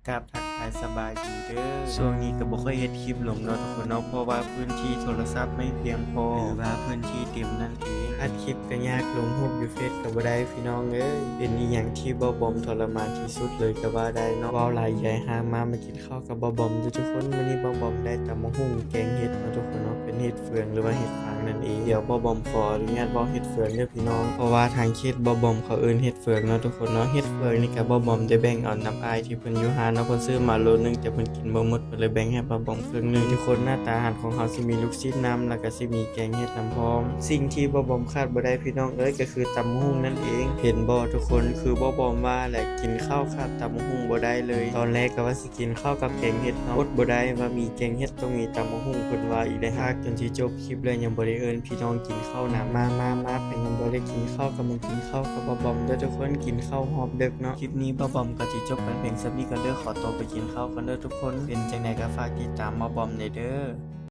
ກາບທັກທາຍສະບາຍດີເດີ. ຊ່ວງນີ້ກໍບໍ່ຄ່ອຍເຮັດຄລິບລົງເນາະທຸກຄົນເນາະ ເພາະວ່າພື້ນທີ່ໂທລະສັບໄມ່ພຽງພໍ ຫຼືວ່າພື້ນທີ່ເຕັມນັ້ນເອງ. ອັດຄລິບກໍຍາກ ລົງຮູບຢູ່ເຟສກໍບໍ່ໄດ້ພີ່ນ້ອງເອີຍ. ເປັນອີ່ຫຍັງທີ່ບ່າວບອມທໍລະມານທີ່ສຸດເລີຍກໍວ່າໄດ້ເນາະ. ເວົ້າຫຼາຍຢາຍຮ່າງມາ ມາກິນ ເຂົ້າກັບບ່າວບອມເດີທຸກຄົນ. ມື້ນີ້ບ່າວບອມໄດ້ຕຳບັກຫຸ່ງແກງເຫັດເນາະທຸກຄົນເນາະ ເປັນເຫັດເຟືອງ ຫຼືວ່າເຫັດຟາງນັ້ນເອງ. ດຽວບ່າວບອມຂໍອະນຸຍາດເວົ້າເຫັດເຟືອງເດີພີ່ນ້ອງ ເພາະວ່າທາງເຂດບ່າວບອມເຂົາເອີ້ນເຫັດເຟືອງເນາະທຸກຄົນເນາະ. ເຫັດເຟືອງນີ້ກໍບ່າວບອມໄດ້ແບ່ງເອົານຳອ້າຍທີ່ເພິ່ນຢູ່ຮ້ານເນາະ ເພິ່ນຊື້ມາໂລໜຶ່ງ ແຕ່ເພິ່ນກິນບໍ່ໝົດ ເພິ່ນເລີຍແບ່ງໃຫ້ບ່າວບອມເຄິ່ງໜຶ່ງ. ທຸກຄົນ ໜ້າຕາອາຫານຂອງເຮົາຊິມີລູກຊີ້ນນຳ ແລ້ວກໍຊິມີແກງເຫັດນຳພ້ອມ. ສິ່ງທີ່ບ່າວບອມຂາດບໍ່ໄດ້ພີ່ນ້ອງເອີຍ ກໍຄືຕຳບັກຫຸ່ງນັ້ນເອງ. ເຫັນບໍ່ທຸກຄົນ ຄືບ່າວບອມວ່າແຫຼະ ກິນເຂົ້າຂາດຕຳບັກຫຸ່ງບໍ່ໄດ້ເລີຍ. ຕອນແລກກໍວ່າຊິ ກິນເຂົ້າກັບແກງເຫັດເນາະ ອົດບໍ່ໄດ້ວ່າມີແກງເຫັດຕ້ອງມີຕຳບັກຫຸ່ງ ເພິ່ນວ່າອີກ. ໄດ້ພາກຈົນຊິຈົບຄລິບແລ້ວ ຍັງບໍ່ໄດ້ເອີ້ນພີ່ນ້ອງກິນເຂົ້ານຳ. ມາ ມາ ມາ ໃຜຍັງບໍ່ໄດ້ກິນເຂົ້າກໍມາກິນເຂົ້າກັບບ່າວບອມເດີທຸກຄົນ. ກິນເຂົ້າຮອບເດິກເນາະ. ຄລິບນີ້ບ່າວບອມກໍຊິຈົບກັນພຽງສ່ຳນີ້ກ່ອນເດີ. ຂໍຕົວໄປກິນເຂົ້າກ່ອນເດີທຸກຄົນ. ເປັນຈັ່ງໃດກໍຝາກຕິດຕາມບ່າວບອມແດ່ເດີ.